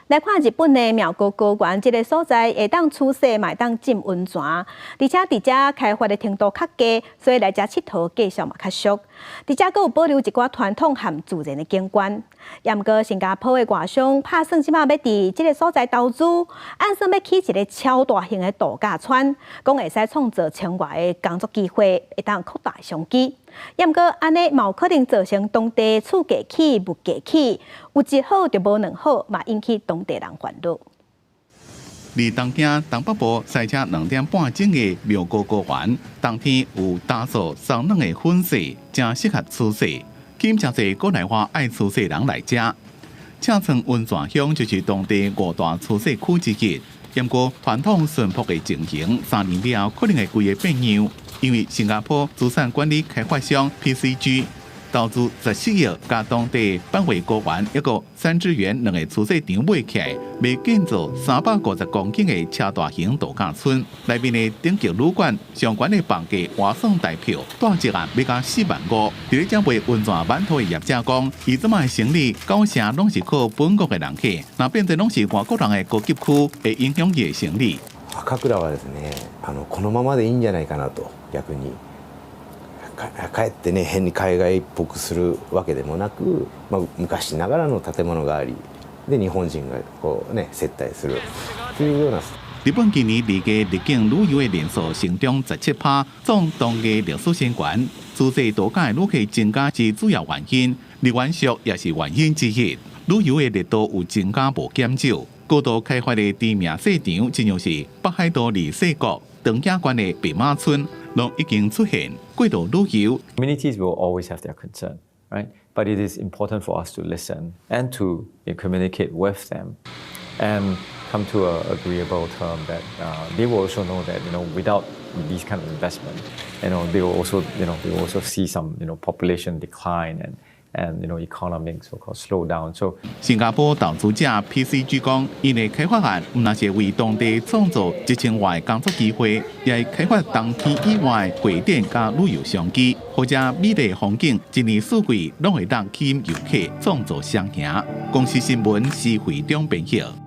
來看日本的妙高高原，這个所在會當出雪，嘛會當浸溫泉，而且佇遮開發的程度較低，所以來遮𨑨迌價數嘛較俗。佇遮閣有保留一寡傳統和自然的景觀。毋過新加坡的外商拍算這馬欲佇這个所在投資，按算欲起一个超大型的度假村，講會使創造千外个工作機會，會當擴大商機。毋過按呢嘛有可能造成當地厝價起、物價起，有一好就無兩好，嘛引起當地人煩惱。佇東京東北部賽車2點半鐘的妙高高原，冬天有打掃松軟的粉雪，誠適合初雪。吸引誠濟國內外愛初雪人來遮。赤倉溫泉鄉就是當地五大初雪區之一。毋過傳統淳樸的情形，3年了後可能會規个變樣，因為新加坡資產管理開發商 PCG 投資14億，共當地板尾高原抑閣山之源兩个初雪場買起來，欲建造350公頃的超大型度假村。內面的頂級旅館上懸的房價換算台票，蹛一晚欲共4萬5。佇咧遮賣溫泉饅頭的業者講，伊這馬的生意九成攏是靠本國的人客，若變做攏是外國人的高級區，會影響伊的生意。赤倉はですね、このままでいいんじゃないかなと逆に。かえってね変に海外っぽくするわけでもなく、まあ、昔ながらの建物がありで日本人がこうね接待するっていうような。日本今年離家入境旅遊的人數成長17趴，創當月歷史新高。自濟度假的旅客增加是主要原因，日元俗也是原因之一。旅遊的熱度有增加無減少。過度開發的知名雪場，親像是北海道二世谷、長野縣的白馬村，攏已經出現過度旅遊。 Communities will always have their concern, right? But it is important for us to listen and to communicate with them and come to an agreeable term that they will also know that without these kind of investment, they will also see some population decline and economic so-called slowdown. So 新加坡投資者 PCG 講，𪜶的開發案毋但是為當地創造1000外工作機會，也會開發冬天以外會展佮旅遊商機，予遮美麗風景，一年四季攏會當吸引遊客，創造雙贏。公視新聞施惠中編譯。